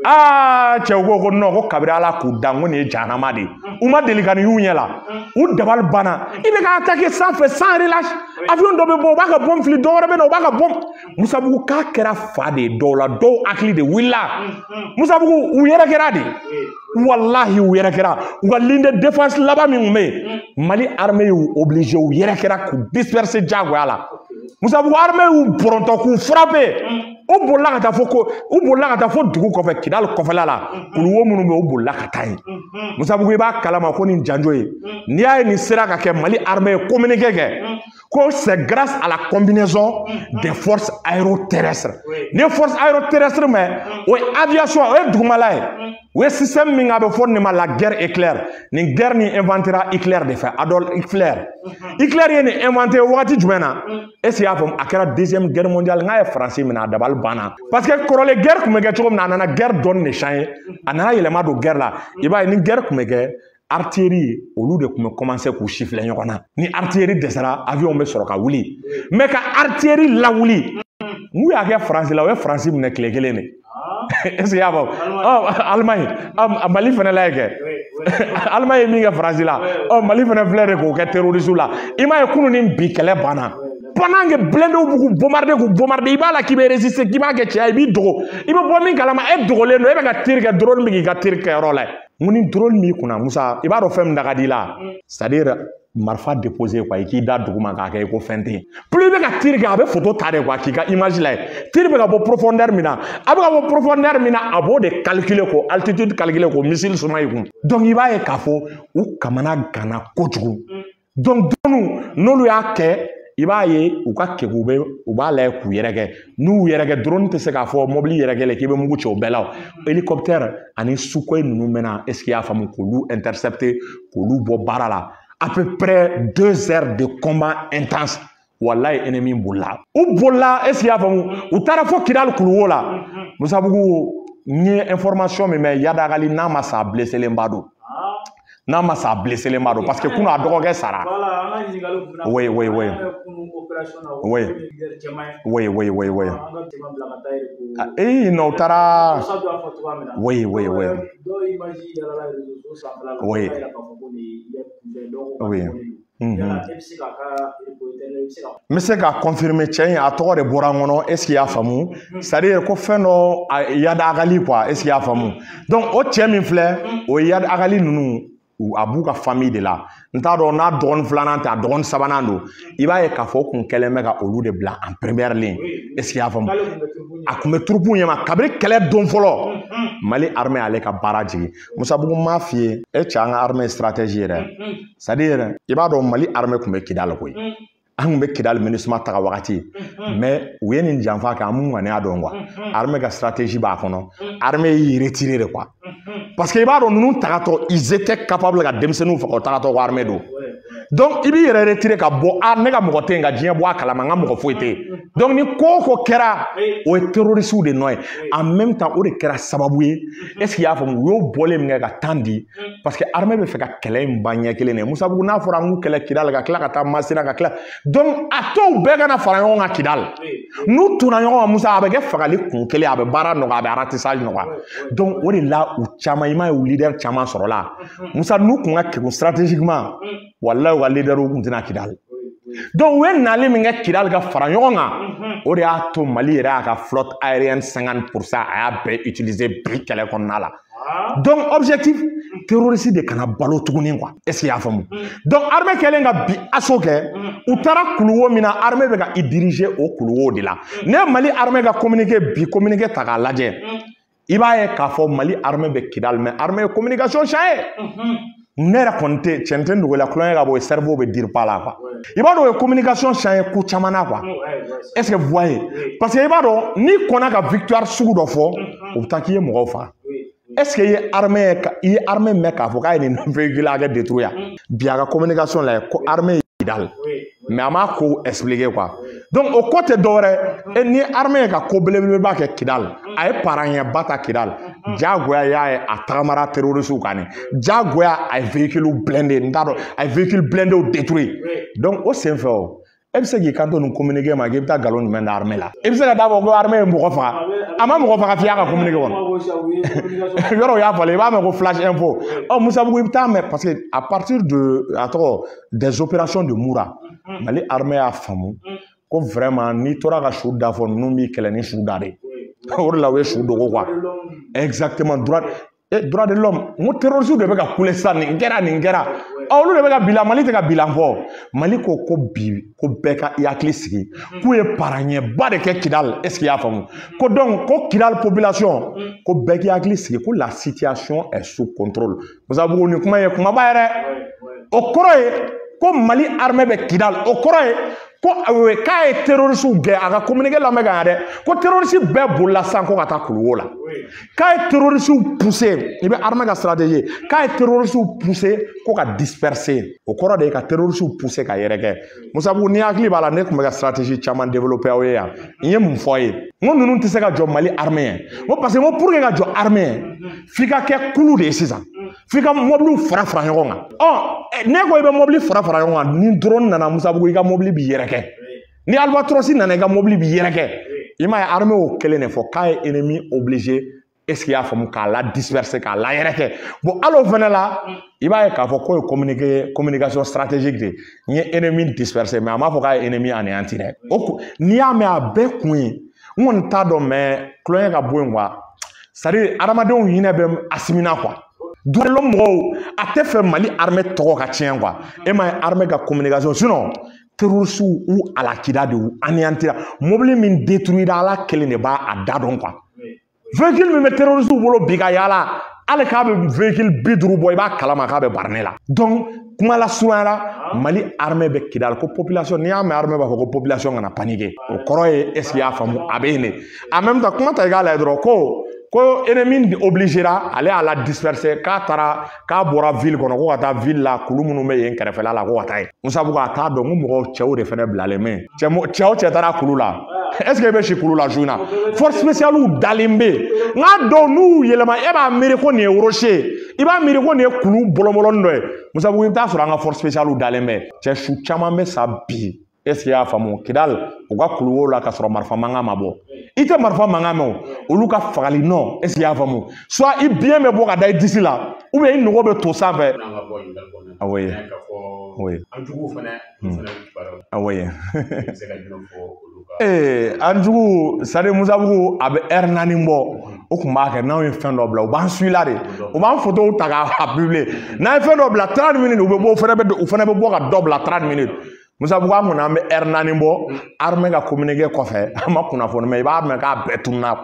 Speaker 1: Aa cɛw ko non, ko kabiri Ala k'u dan ko nin ye jahanama de ye, u ma deli ka nin y'u ɲɛ la, u dabali banna. I bɛ ka attaquer sanfɛ sans relâche, avion dɔ bɛ bɔ u b'a ka bombe fili, dɔ wɛrɛ bɛ na u b'a ka bombe. Musabugu k'a kɛra fa de ye dɔw la, dɔw hakili de wulila. Musabugu u yɛrɛ kɛra de, walahi u yɛrɛ kɛra. U ka ligne de défense laban min tun bɛ yen, Mali armée y'u obligé, u yɛrɛ kɛra k'u disperser diyagoya la. Musabugu armée y'u bɔrɔntɔ k'u frapper. U bolila ka taa fo ko u bolila ka taa fo dugu kɔfɛ Kidali kɔfɛla la. Kuluwo minnu bɛ yen, u bolila ka taa yen. Musabugu, i b'a kalama ko nin janjo ye. N'i y'a ye nin sera ka kɛ, Mali armée ye communiqué kɛ ko c'est grâce à la combinaison des forces aéroterrestres. Ni ye force aéroterrestre mɛn, o ye aviation, o ye dugumala ye. U ye système min kɛ, a bɛ fɔ nin ma la guerre éclair. Nin guerre nin inventera Hitler de fɛ, Adolf Hitler. Hitler ye nin inventé wagati jumɛn na? Est ce que i y'a faamu? A kɛra deuxième guerre mondiale, n'a ye Faransi minɛ, a dabali banna. Parce que kɔrɔlen guerre tun bɛ kɛ cogo min na, a nana guerre dɔɔni de changer, a nana yɛlɛma don guerre la. I b'a ye ni guerre tun bɛ kɛ, artillerie olu de tun bɛ commencer k'u siffler ɲɔgɔn na. Ni artillerie dɛsɛra, avion bɛ sɔrɔ ka wuli. Mais ka artillerie lawuli, n'u y'a kɛ Faransi la, o ye Faransi minɛ tile kelen de. Est ce que i y'a faamu? Ɔ Allemagne, Mali fana la ye kɛ. Allemagne ye min kɛ Faransi la, ɔ Mali fana filɛ de k'o kɛ terroriste la. I m'a ye kunun ni bi kɛlɛ banna. Pendant que blindés b'u k'u bombarder k'u bombarder, i b'a la k'i bɛ résister, k'i b'a kɛ cɛya, i b'i dogo. I bɛ bɔ min kalama, e dogolen don, e bɛ ka tir kɛ, drone bɛ k'i ka tir kɛ yɔrɔ la. N ko ni drone b'i kunna, Musa, i b'a dɔn fɛn min da ka di i la. C'est à dire marifa déposé quoi, i k'i da duguma k'a kɛ i ko fɛn tɛ yen. Plus i bɛ ka tir kɛ, a bɛ photo ta de quoi, k'i ka image lajɛ. Tir bɛ ka bɔ profondeur min na, a bɛ ka bɔ profondeur min na, a b'o de calculer, k'o altitude calculer, k'o missile suma i kun. Donc i b'a ye k'a fɔ u kamana ganna kojugu. Donc drone n'olu y'a kɛ, i b'a ye u ka kegu bɛ, u b'a lajɛ k'u yɛrɛkɛ. N'u yɛrɛkɛ, drone tɛ se k'a fɔ mobili yɛrɛkɛlen k'i bɛ mugu ci o bɛɛ la. O hélicoptère ani Sukhoi ninnu bɛna, est ce que i y'a faamu, k'olu intercepter, k'olu bɔ baara la. À peu près 2 heures de combat intense, walayi, ennemi bolila, u bolila. Est ce que i y'a faamu? U taara fo Kidali kuluwo la. Musabugu, n ye information min mɛn, Iyad Ag Ghali n'a ma sa, a blessélenba don. N'a ma sa, a blessélenba don, parce que kunun a dɔgɔkɛ sara. Oui. Oui. Eh non, u taara. Oui. Oui. Oui. N bɛ se ka confirmer, cɛ in a tɔgɔ de bɔra n kɔnɔ. Est ce que i y'a faamu? C'est à dire ko fɛn dɔ Iyad Ag Ghali quoi, est ce que i y'a faamu? Donc o cɛ min filɛ, o ye Iyad Ag Ghali ninnu, a b'u ka famille de la. N t'a dɔn n'a dɔgɔnin filanan tɛ, a dɔgɔnin sabanan don. I b'a ye k'a fɔ o kun kɛlen bɛ ka olu de bila en première ligne. Est ce que i y'a faamu? A kun bɛ troupe ɲɛma kabini kɛlɛ don fɔlɔ. Mali armée ale ka baara jigin. Musabugu, m'a f'i ye, e cɛ, an ka armée stratégie yɛrɛ, c'est à dire i b'a dɔn Mali armée kun bɛ Kidali koyi. An kun bɛ Kidali MINUSMA taga wagati, mais u ye nin janfa kɛ, an m'u ŋaniya dɔn quoi. Armée ka stratégie b'a kɔnɔ, armée y'i retiré de quoi, parce que i b'a dɔn ninnu tagatɔ, ils étaient capables ka denmisɛnninw faga o tagatɔ ko armée don. Donc i b'i yɛrɛ retiré ka bɔ, a ne ka mɔgɔ tɛ yen ka diɲɛ bɔ a kalama, n ka mɔgɔ foyi tɛ yen. Donc ni ko o ko kɛra, o ye terroristes de nɔ ye. En même temps, o de kɛra sababu ye, est ce que i y'a faamu, u y'o bɔlen min kɛ ka temps di, parce que armée bɛ fɛ ka kɛlɛ in ban ɲɛ kelen de. Musabugu, n'a fɔra an k'u kɛlɛ Kidali, ka tila ka taa Masina, ka tila, donc a tɔw bɛɛ kana fara ɲɔgɔn kan Kidali. N'u tonna ɲɔgɔn kan, Musa, a bɛ kɛ fagali kun kelen, a bɛ baara nɔgɔya, a bɛ ratissage nɔgɔya. Donc o de la u caman, i m'a ye u leader caman sɔrɔla. Musa, n'u kun ka kegun stratégiquement, walayi, u ka leader kun tɛna Kidali. Donc u ye nali min kɛ Kidali ka fara ɲɔgɔn kan, o de y'a to Mali yɛrɛ y'a ka flotte aérienne 50 %, a y'a bɛɛ utiliser bi kɛlɛ kɔnɔna la. Donc objectif, terroriste de kana balo tuguni quoi. Est ce que i y'a faamu? Donc armée kɛlen ka bi assaut kɛ, u taara kuluwo min na, armée bɛ ka i diriger o kuluwo de la. Ne ye Mali armée ka communiqué bi communiqué ta k'a lajɛ, i b'a ye k'a fɔ Mali armée bɛ Kidali, mais armée ye communication changer. Ne yɛrɛ kɔni tɛ cɛn tɛ n dogo la, kulonkɛ ka bɔ yen, cerveau bɛ DIRPA la quoi. I b'a dɔn o ye communication changer ko caman na quoi. Est ce que vous voyez? Parce que i b'a dɔn n'i kɔnna ka victoire sugu dɔ fɔ, o bɛ taa k'i ye mɔgɔw faga. Est ce que i ye armée i ye armée mɛn k'a fɔ k'a ye nin véhicule hakɛ détruire yan? Bi a ka communication lajɛ ko armée ye Kidali, mais a m'a ko expliquer quoi. Donc o ko tɛ dɔwɛrɛ e ni armée ye ka ko belebeleba kɛ Kidali, a ye paranɲɛba ta Kidali, diyagoya y'a ye a tagamara terroriste kan nin, diyagoya a ye véhicule blindé, n t'a dɔn, a ye véhicule blindé détruit. Donc o senfɛ, o e bɛ se k'i kanto nin communiqué ma k'i bɛ taa nkalon jumɛn da armée la? E bɛ se ka taa fɔ ko armée ye mɔgɔ faga? A ma mɔgɔ faga f'i y'a ka communiqué kɔnɔ. Yɔrɔ o y'a fɔlen, i b'a mɛn ko flash info. Ɔ Musabugu, i bɛ taa mɛn, parce que à partir de a tɔgɔ des opérations de Moura, Mali armée y'a faamu ko vraiment n'i tora ka su da fɔ, ninnu b'i kɛlɛ ni su da de. O de la u ye su dogo quoi. Exactement, droit de l'homme, n ko terroriste de bɛ ka kule sisan, nin kɛra, nin kɛra. Olu de bɛ ka bilan, Mali tɛ ka bilan fɔ. Mali ko ko bi ko bɛɛ ka i hakili sigi k'u ye paraɲɛba de kɛ Kidal, est ce que i y'a faamu? Ko donc ko Kidal population ko bɛɛ k'i hakili sigi, ko la situation est sous contrôle. Musabugu, nin kuma ye kumaba yɛrɛ. O kɔrɔ ye ko Mali armée bɛ Kidal. O kɔrɔ ye ko k'a ye terroriste gɛn. A ka communiqué lamɛn ka ɲa dɛ, ko terroriste bɛɛ bolila sisan ko ka taa kuluwo la, k'a ye terroriste poussé. I bɛ armée ka stratégie, k'a ye terroriste poussé ko ka disperser. O kɔrɔ de ye ka terroriste poussé ka yɛrɛkɛ. Musabugu, ni hakili b'a la, ne tun bɛ ka stratégie caman développer aw ye yan. N ye mun fɔ aw ye? N ko ninnu tɛ se ka jɔ Mali armée ye. N ko parce que n ko pour que ka jɔ armée ye, f'i ka kɛ kulu de ye sisan, f'i ka mɔbiliw fara fara ɲɔgɔn kan. Ɔ ne ko i bɛ mɔbili fara fara ɲɔgɔn kan, ni drone nana, Musabugu, i ka mɔbili b'i yɛrɛkɛ. Ni Albatros nana, i ka mɔbili b'i yɛrɛkɛ. I m'a ye, armée y'o kelen de fɔ k'a ye ennemi obligé, est ce que i y'a faamu, k'a la disperser, k'a la yɛrɛkɛ. Bon, hali o fɛnɛ la, i b'a ye k'a fɔ k'o ye communiqué, communication stratégique de ye. N ye ennemi disperser, mais a m'a fɔ k'a ye ennemi anéanti dɛ. O n'i y'a mɛn, a bɛɛ kun ye, n kɔni t'a dɔn, mais kulonkɛ ka bɔ yen quoi. C'est à dire adamadenw hinɛ bɛ Assimi na quoi. Dugulo mɔgɔw a tɛ fɛ Mali armée tɔgɔ ka tiɲɛ quoi. E m'a ye, armée ka communication, sinon terroriste u alakida de u anéantira. Mobili min détruira, Ala kelen de b'a a da dɔn quoi. Véhicule min bɛ terroriste bolo bi ka yaala, hali k'a bɛ véhicule 50 bɔ, i b'a kalama k'a bɛ Barine la. Donc kuma lasurunya la, Mali armée bɛ Kidal. Ko population, n'i y'a mɛn armée b'a fɔ ko population kana paniquer, o kɔrɔ ye, est ce que i y'a faamu, a bɛ yen de. En même temps, kuma ta i k'a lajɛ dɔrɔn, ko ennemi obligéra ale y'a la disperser, k'a taara, k'a bɔra ville kɔnɔ ko ka taa ville la, kulu minnu bɛ yen kɛrɛfɛla la, ko ka taa yen. Musabugu, a t'a dɔn ko mɔgɔw cɛw de fɛnɛ bilalen bɛ yen. Cɛ o cɛ taara kulu la, est ce que e bɛ si kulu la su in na? Force spéciale dalen bɛ yen. Nka dɔw n'u yɛlɛma, e b'a miiri ko nin ye rocher, i b'a miiri ko nin ye kulu bɔlɔnbɔlɔnni dɔ ye. Musabugu, i bɛ taa sɔrɔ an ka force spéciale dalen bɛ. Cɛ su caman bɛ sa bi, est ce que i y'a faamu, Kidal u ka kuluwo la, ka sɔrɔ marifa mankan ma bɔ. I tɛ marifa mankan mɛn o, olu ka fagali nɔ, est ce que i y'a faamu, soit i biyɛn bɛ bɔ ka da i disi la, ou bien i nogo bɛ to sanfɛ.
Speaker 3: Awɔ. Oui. An juguw fana,
Speaker 1: awɔ. Ee, an jugu, c'est à dire Musabugu, a bɛ heure 4 bɔ, o tun b'a kɛ. N'anw ye fɛn dɔ bila, u b'an suit la de, u b'an photos ta k'a publier. N'an ye fɛn dɔ bila 30 minutes, u bɛ bɔ, u fana bɛ bɔ ka dɔ bila 30 minutes. Musabugu, an kɔni an bɛ heure 4 bɔ, armée ka communiqué kɔfɛ, an ma kunnafoni mɛn. I b'a mɛn k'a bɛɛ tununa.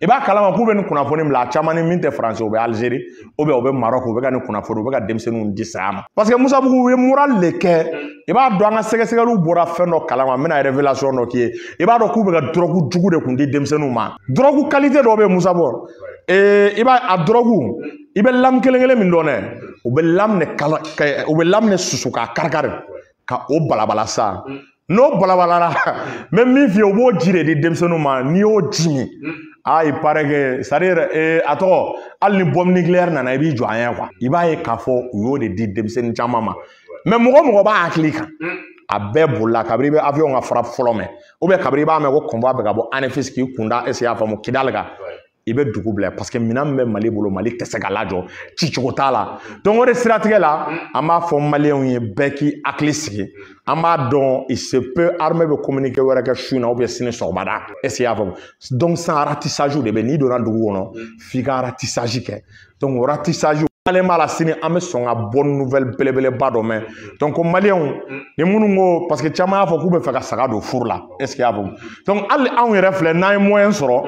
Speaker 1: I b'a kalama k'u bɛ nin kunnafoni bila a caman ni min tɛ Faransi, u bɛ Algérie ou bien u bɛ Maroc, u bɛ ka nin kunnafoni, u bɛ ka denmisɛnninw di saya ma. Parce que Musabugu, u ye moral de kɛ. I b'a dɔn, an ka sɛgɛsɛgɛliw bɔra fɛn dɔ kalama, n bɛna révélation dɔ k'i ye. I b'a dɔn k'u bɛ ka drogue jugu de kun di denmisɛnninw ma. Drogue qualité dɔ bɛ yen, Musabu. I b'a a drogue, i bɛ lame kelen kelen min dɔn dɛ, u bɛ lame de kala, u bɛ lame de susu k'a kari kari ka o balabala sa. N'o balabalara, n bɛ min f'i ye, u b'o ji de di denmisɛnninw ma. N'i y'o ji min, ah, il paraît que, c'est à dire a tɔgɔ, hali ni bombe nucléaire nana, i b'i jɔ an ye quoi. I b'a ye k'a fɔ u y'o de di denmisɛnnin caman ma. Mais mɔgɔ mɔgɔ b'a hakili kan, a bɛɛ bolila kabini i bɛ avion ka frappe fɔlɔ mɛn, ou bien kabini i b'a mɛn ko convoi bɛ ka bɔ Anefis k'i kunda, est ce que i y'a faamu, Kidal kan, i bɛ dugu bila, parce que minɛn min bɛ Mali bolo, Mali tɛ se ka lajɔ, cicogo t'a la. Donc o de siratigɛ la, an b'a fɔ maliyɛnw ye, bɛɛ k'i hakili sigi. An b'a dɔn, il se peut armée bɛ communiqué wɛrɛ kɛ su in na ou bien sini sɔgɔmada, est ce que i y'a faamu. Donc sisan ratissage de bɛ, n'i donna dugu kɔnɔ, f'i ka ratissage kɛ. Donc o ratissage ale b'a la, sini an bɛ sɔn ka bonne nouvelle belebeleba dɔ mɛn. Donc ko maliyɛnw ni minnu ko, parce que caman y'a fɔ k'u bɛ fɛ ka saga don furu la, est ce que i y'a faamu. Donc hali anw yɛrɛ filɛ, n'an ye moyen sɔrɔ,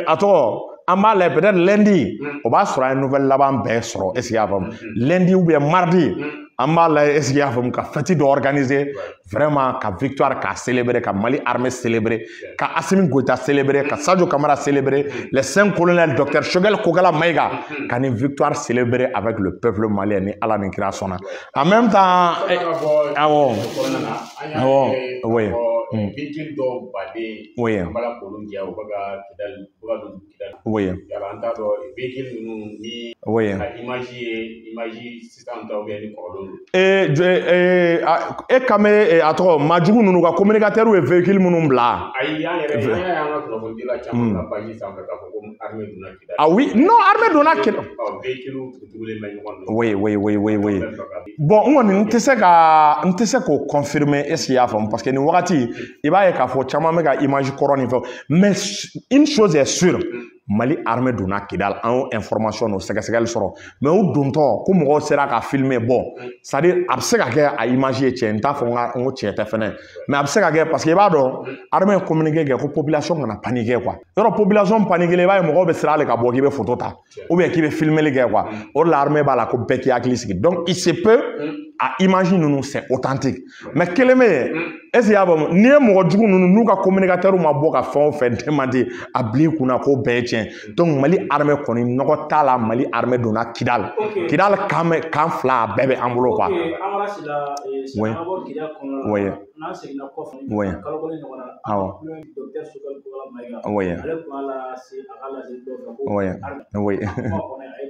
Speaker 1: a tɔgɔ, an b'a lajɛ, peut-être lundi o b'a sɔrɔ an ye nouvelle laban bɛɛ sɔrɔ, est ce que i y'a faamu. Lundi ou bien mardi, an b'a lajɛ, est ce que i y'a faamu, ka fête dɔ organiser vraiment, ka victoire k'a célébrer, ka Mali armée célébrer, ka Assimi Goïta célébrer, ka Sadio Kamara célébrer, les 5 colonels, docteur Choguel Kokala Maïga, ka nin victoire célébrer avec le peuple malien, ni Ala ni kira sɔnna. En même temps, awɔ, awɔ, oui.
Speaker 3: Véhicule dɔw baden,
Speaker 1: oui,
Speaker 3: an b'a la k'olu jɛ, u bɛ ka Kidal, u bɛ ka don Kidal.
Speaker 1: Oui.
Speaker 3: Yala an t'a dɔn véhicule ninnu ni
Speaker 1: oui,
Speaker 3: a image ye image sisan ta ou bien ni kɔrɔlenw don.
Speaker 1: E kan bɛ a tɔgɔ majugu ninnu ka communicateur ye véhicule minnu bila.
Speaker 3: Ayi, an yɛrɛ an y'a ye an ka kunnafonidila caman ka page sanfɛ k'a fɔ ko armée donna Kidal.
Speaker 1: Ah oui, non, armée donna Kidal.
Speaker 3: Ɔ, véhicule tugulen bɛ ɲɔgɔn nɔ.
Speaker 1: Oui, oui, oui, oui, oui. Bon, n kɔni n tɛ se k'o confirmer, est ce que i y'a faamu, parce que nin wagati, i b'a ye k'a fɔ caman bɛ ka image kɔrɔ nin fɛn, mais une chose est sûre, Mali armée donna Kidal, an y'o information n'o sɛgɛsɛgɛli sɔrɔ. Mais u dontɔ ko mɔgɔw sera ka filmer, bon, c'est à dire a bɛ se ka kɛ a image ye tiɲɛ, n t'a fɔ n ko tiɲɛ tɛ fɛnɛ, mais a bɛ se ka kɛ parce que i b'a dɔn armée ye communiqué kɛ ko population kana paniquer quoi. Yɔrɔ population paniquer, i b'a ye mɔgɔw bɛ siran hali ka bɔ k'i bɛ photo ta ou bien k'i bɛ filmeli kɛ quoi. O de la armée b'a la ko bɛɛ k'i hakili sigi. Donc il se peut a image ninnu c'est authentique. Mais kelen bɛ yen, est ce que i y'a faamu, n'i ye mɔgɔ jugu ninnu n'u ka communicateur ma bɔ ka fɛn o fɛn démenti, a bil'i kunna k'o bɛɛ ye tiɲɛ. Donc Mali armée kɔni nɔgɔ t'a la, Mali armée donna Kidal. Kidal camp fila a bɛɛ bɛ an bolo quoi.
Speaker 2: Oui. Oui. N'an seginna kɔfɛ, kalo kelen ɲɔgɔn na, docteur Choguel Kokalla Maïga, ale tun y'a lase a ka laseli dɔw fɛ ko
Speaker 1: Oui.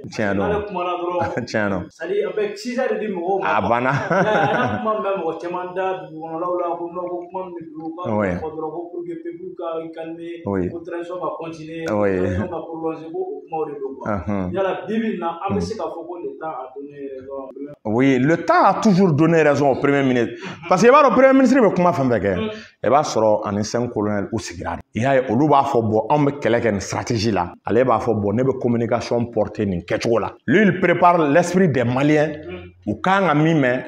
Speaker 1: Tiɲɛ don.
Speaker 2: N'ale kumana dɔrɔn,
Speaker 1: Tiɲɛ don.
Speaker 2: c'est à dire a bɛ sisa de di mɔgɔw ma.
Speaker 1: A banna.
Speaker 2: An y'a kuma mɛn mɔgɔ caman da dugukɔnɔlaw la ko non, ko kuma min don, k'a fɔ dɔrɔn ko pour que peuple ka calmer, ko transition ka continuer, transition ka prolonger, ko o kumaw de don quoi. Yala bi bi in na, an bɛ se k'a fɔ ko le temps a donné raison?
Speaker 1: Oui, le temps a toujours donné raison au premier ministre. Parce que i b'a dɔn premier ministre bɛ kuma fɛn fɛn kɛ, i b'a sɔrɔ ani 5 colonel u sigira de. I y'a ye, olu b'a fɔ bon, anw bɛ kɛlɛ kɛ nin stratégie la. Ale b'a fɔ bon, ne bɛ communication porter nin kɛcogo la. Lui, il prépare l'esprit des Maliens. U kan ka min mɛn,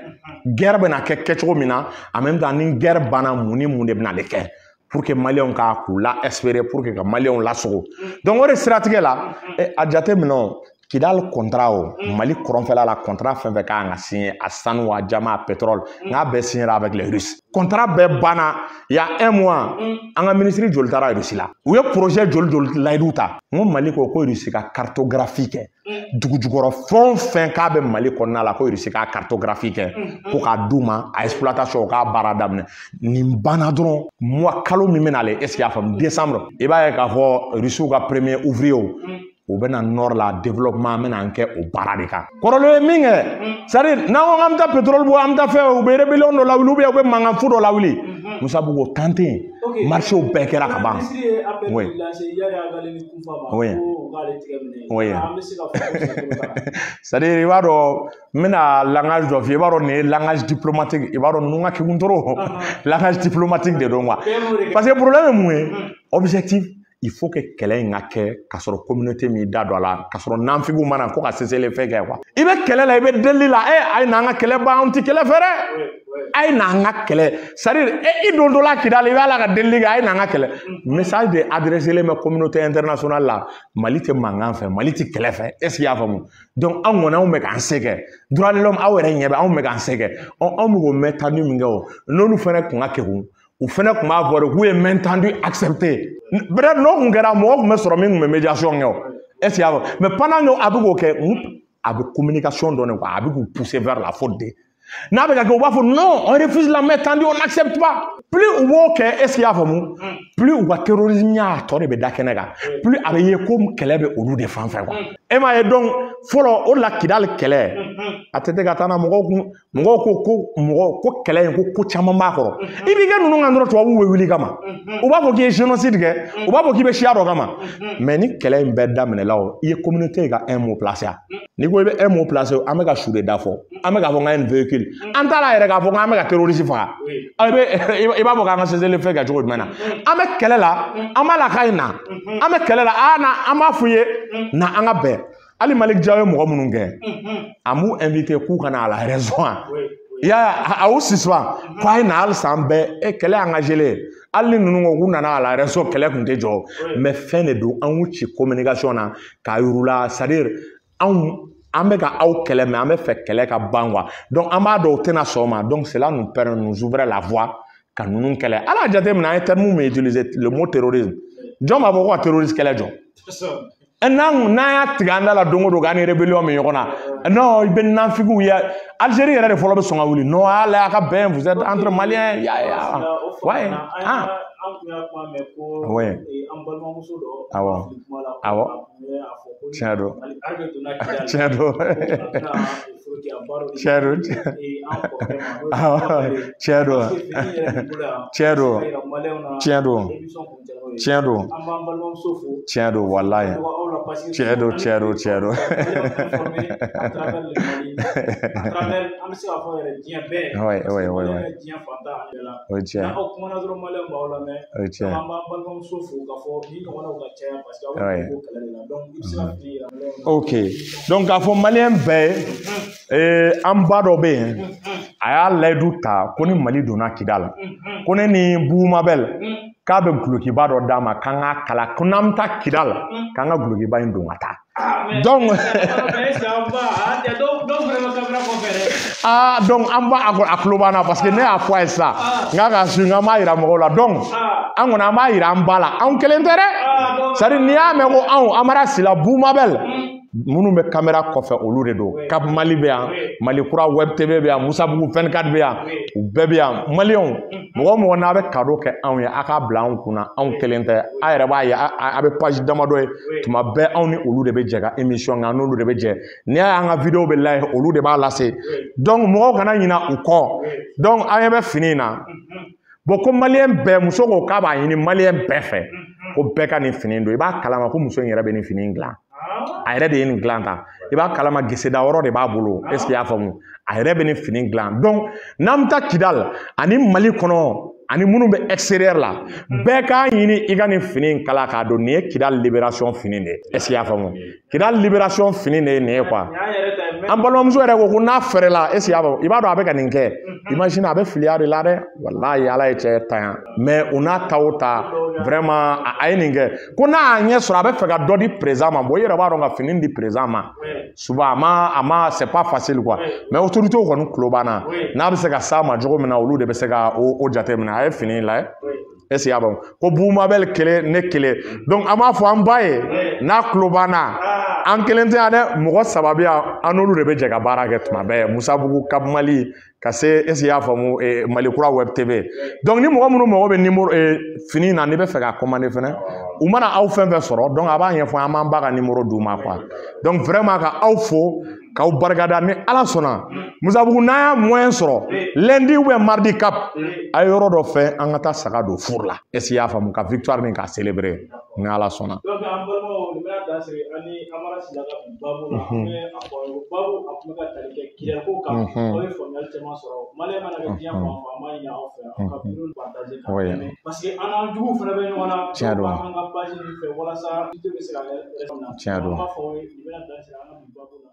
Speaker 1: guerre bɛna kɛ kɛcogo min na, en même temps ni guerre banna, mun ni mun de bɛna ale kɛ, pour que Maliens ka k'u la espérer, pour que ka Maliens lasogo. Donc o de siratigɛ la, a jateminɛ o Kidal contrat o Mali kɔrɔnfɛla la, contrat fɛn fɛn kan ka signer, a sanu, a diamant, a pétrole, n k'a bɛɛ signé avec les Russes. Contrat bɛɛ banna il y a un mois. An ka ministre joli taara Russie la? U ye projet joli joli layidu ta? N ko Mali ko ko Russie ka cartographie kɛ dugu jukɔrɔ, fɛn o fɛn k'a bɛ Mali kɔnɔna la, ko Russie ka cartographie kɛ ko k'a d'u ma, a exploitation, k'a baara daminɛ. Nin banna dɔrɔn, mois kalo min bɛ nalen, est ce que i y'a faamu, décembre, i b'a ye k'a fɔ Russiw ka premier ouvrier u bɛna nord la, développement an bɛna an kɛ o baara de kan. Kɔrɔlen ye min kɛ, c'est à dire n'an ko k'an bɛ taa pétrole bɔ, an bɛ taa fɛn, u bɛ rébellion dɔ lawuli ou bien u bɛ mankan fu dɔ lawuli. Musa Bugu tan tɛ yen, marché bɛɛ kɛra ka ban.
Speaker 2: Oui.
Speaker 1: Oui. Oui. C'est à dire i b'a dɔn, n bɛna langage dɔ f'i ye, i b'a dɔn nin ye langage diplomatique, i b'a dɔn ninnu ka kegun trop, langage diplomatique de don quoi. Parce que problème ye mun ye? Objectif, il faut que kɛlɛ in ka kɛ k'a sɔrɔ communauté m'i da don a la, k'a sɔrɔ nanfigiw mana ko ka cessez-le-feu kɛ quoi. I bɛ kɛlɛ la, i bɛ delili la, e a ye n'an ka kɛlɛ ban, anw ti kɛlɛ fɛ dɛ. A ye n'an ka kɛlɛ, c'est à dire e i dontɔ la Kidali, i b'a la ka delili kɛ, a ye n'an ka kɛlɛ. Message de adressé len bɛ communauté internationale la, Mali tɛ mankan fɛ, Mali tɛ kɛlɛ fɛ, est ce que i y'a faamu? Donc anw kɔni, anw bɛ k'an se kɛ. Droit de l'homme, aw yɛrɛ ɲɛ bɛ, anw bɛ k'an se kɛ. Anw bɛ k'o main tendue min kɛ o, n'olu fɛnɛ kun ka kegun, u fɛnɛ kun b'a fɔ de k'u ye main tendue accepté. Peut-être n'o kun kɛra, mɔgɔ kun bɛ sɔrɔ min kun bɛ médiation kɛ o, est ce que i y'a faamu? Mais pendant que a bɛ k'o kɛ, a bɛ communication dɔn de quoi, a bɛ k'u pousser vers la faute de. N'a bɛ ka kɛ, u b'a fɔ non, on refuse la main tendue, on n'accepte pas. Plus u b'o kɛ, est ce que i y'a faamu, plus u ka terrorisme y'a tɔ de bɛ da kɛnɛ kan, plus a bɛ ye ko kɛlɛ bɛ olu de fan fɛ quoi. E m'a ye, donc fɔlɔ o de la Kidali kɛlɛ a tɛ ka taa na mɔgɔw kun, mɔgɔw ko ko mɔgɔ ko kɛlɛ in ko ko caman b'a kɔrɔ. I b'i kɛ ninnu kan dɔrɔn, tubabuw bɛ wuli kama, u b'a fɔ k'i ye génocide kɛ, u b'a fɔ k'i bɛ siya dɔ kama. Mais ni kɛlɛ in bɛɛ daminɛla o, i ye communauté ka un mot placer a, n'i ko i bɛ un mot placer, an bɛ ka su de da fɔ, an bɛ k'a fɔ k'an ye nin véhicule, an t'a la yɛrɛ k'a fɔ k'an bɛ ka terroriste faga. I b'a fɔ k'an ka cessez-le-feu kɛ cogo jumɛn na? An bɛ kɛlɛ la, an b'a la k'a ye na, an bɛ kɛlɛ la, a na an b'a f'u ye na an ka bɛn. Hali Malick Diaw ye mɔgɔ minnu kɛ, a m'u invité k'u ka na à la raison. I y'a ye, a y'u suspend ko a ye na halisa an bɛɛ e kɛlɛ engagé len. Hali ni ninnu ko k'u nana à la raison, kɛlɛ tun tɛ jɔ. Mais fɛn de don, an y'u ci communication na k'a yir'u la, c'est à dire anw an bɛ ka aw kɛlɛ, mais an bɛ fɛ kɛlɛ ka ban quoi. Donc an b'a dɔn u tɛna sɔn o ma, donc cela nous permet, nous ouvre la voie ka ninnu kɛlɛ. Ala y'a jateminɛ, an ye terme min utiliser, le mot terrorisme, jɔn b'a fɔ ko ka terroriste kɛlɛ jɔ? N'an y'a tigɛ an da la don o don k'an ni rébellion bɛ ɲɔgɔn na, non, i bɛ nanfigiw ye. Algérie yɛrɛ de fɔlɔ bɛ sɔn ka wuli, non, ala y'a ka bɛn, vous êtes entre Maliens, ya ya ouais.
Speaker 2: Ah, an tun y'a kuma mɛn ko an balimamuso dɔ,
Speaker 1: awɔ, awɔ, tiɲɛ don, tiɲɛ don. Tiɲɛ don. Tiɲɛ don. Tiɲɛ don. Tiɲɛ don. Tiɲɛ don. Tiɲɛ don walayi. Tiɲɛ don, tiɲɛ don, tiɲɛ don. Ouais, ouais, ouais, ouais. O ye tiɲɛ. O ye tiɲɛ. Ok. Donc k'a fɔ maliyɛn bɛɛ ye, an ba dɔ bɛ yen, a y'a layidu ta ko ni Mali donna Kidal, ko ne ni Bubu Mabel k'a bɛ gulokiba dɔ d'a ma k'an k'a kala, ko n'an bɛ taa Kidal k'an ka gulokiba in don ka taa. Donc donc an b'a a tulo b'an na parce que ne y'a fɔ a ye sisan n k'a ka su n k'an b'a yira mɔgɔw la. Donc an kɔni an b'a yira an ba la, anw kelen tɛ dɛ. C'est à dire n'i y'a mɛn ko anw Amara Sila Bubu Mabel, minnu bɛ caméra kɔfɛ olu de don. Cap Mali bɛ yan, Mali Kura Web TV bɛ yan, Musabugu 24 bɛ yan, u bɛɛ bɛ yan. Maliyɛnw, mɔgɔ o mɔgɔ n'a bɛ cadeau kɛ anw ye, a k'a bila anw kunna, anw kelen tɛ. A yɛrɛ b'a ye, a bɛ page damadɔ ye, tuma bɛɛ anw ni olu de bɛ jɛ ka émission kɛ, an n'olu de bɛ jɛ. N'i y'a ye an ka vidéo bɛ lajɛ, olu de b'a lase. Donc mɔgɔw kana ɲina u kɔ. Donc an ɲɛ bɛ fini in na. Bon, ko maliyɛn bɛɛ, muso ko k'a b'a ɲini maliyɛn bɛɛ fɛ, ko bɛɛ ka nin fini don. I b'a kalama ko muso in yɛrɛ bɛ nin fini in dilan. A yɛrɛ de ye nin dilan ta. I b'a kalama geseda yɔrɔ de b'a bolo. Est ce que i y'a faamu? A yɛrɛ bɛ nin fini dilan. Donc n'an bɛ taa Kidal ani Mali kɔnɔ ani minnu bɛ extérieur la, bɛɛ k'a ɲini i ka nin fini in kala k'a don. Nin ye Kidal libération fini de ye. Est ce que i y'a faamu? Kidal libération fini de ye nin ye quoi. An balimamuso yɛrɛ ko ko n'a fɛrɛla, est ce que i y'a faamu? I b'a dɔn a bɛ ka nin kɛ. Imagine a bɛ filiya de la dɛ. Walayi Ala ye cɛ ta yan. Mais o n'a ta o ta, vraiment a ye nin kɛ. Ko n'a y'a ɲɛ sɔrɔ a bɛ fɛ ka dɔ di président ma. Bon, i yɛrɛ b'a dɔn ka fini di président ma. Souvent a ma c'est pas facile quoi. Mais autorités kɔni tulo b'an na. N'a bɛ se ka s'a ma cogo min na, olu de bɛ se ka o jateminɛ. A ye fini lajɛ. Est ce que i y'a faamu? Ko Bubu Mabel kelen, ne kelen. Donc an b'a fɔ an ba ye, n'a tulo b'an na, an kelen tɛ yan dɛ, mɔgɔ saba bɛ yan, an n'olu de bɛ jɛ ka baara kɛ tuma bɛɛ. Musabugu, Cap Mali, ka se, est ce que i y'a faamu, Mali Kura Web TV. Donc ni mɔgɔ minnu mago bɛ numéro fini na, n'i bɛ fɛ ka commander fɛnɛ, u mana aw fɛn fɛn sɔrɔ, donc a b'a ɲɛfɔ, an b'an ba ka numéro d'u ma quoi. Donc vraiment ka aw fo, k'aw barikada. Ni Ala sɔnna, Musabugu, n'an y'a moyen sɔrɔ lundi ou bien mardi, Cap a ye yɔrɔ dɔ fɛ, an ka taa saga don four la. Est ce que i y'a faamu? Ka victoire nin k'a célébrer ni Ala sɔnna.
Speaker 2: Donc an balimaw, nin bɛna dan sigi an ni Amara Sila ka bi baabu la. An bɛ a fɔ aw ye baabu a tun bɛ ka tali kɛ Kidal ko kan. Aw ye faamuyali caman sɔrɔ. Maliyɛn mana kɛ diɲɛ fan o fan, an b'a ɲini aw fɛ aw ka vidéo partager ka tɛmɛ, parce que an n'an juguw fana bɛ ɲɔgɔn na.
Speaker 1: Tiɲɛ don.
Speaker 2: An ka page nin fɛ walasa vidéo bɛ se ka kɛ.
Speaker 1: Tiɲɛ don.
Speaker 2: An b'a fɔ aw ye nin bɛna dan sigi an ka bi baabu la.